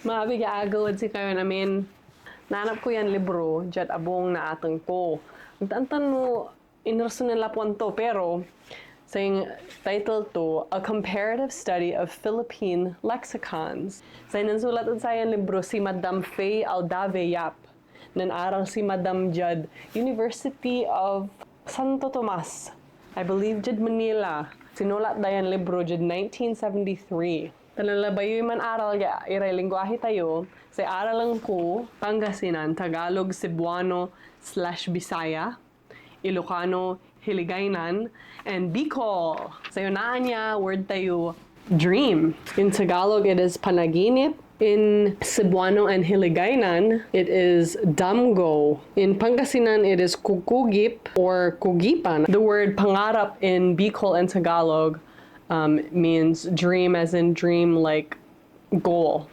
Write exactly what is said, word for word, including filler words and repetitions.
Maabig ya agew ed sikayon amin. Nanap ko yan libro diad abung na ateng ko. Antan no iner so nanlapuan to, pero say title to, A Comparative Study of Philippine Lexicons. Say nansulat ed sayan libro si Madam Faye Aldave Yap. Nanaral si Madam diad University of Santo Tomas, I believe, diad Manila. Sinulat da yan libro diad nineteen seventy-three. Ta labay yoy manaral ya iray lingwahe tayo, say aralen ko, Pangasinan, Tagalog, Cebuano, slash Bisaya, Ilocano, Hiligaynon, and Bicol. Say unaan ya word tayo, dream. In Tagalog, it is panaginip. In Cebuano and Hiligaynon, it is damgo. In Pangasinan, it is kukugip or kugipan. The word pangarap in Bicol and Tagalog um, means dream, as in dream like goal.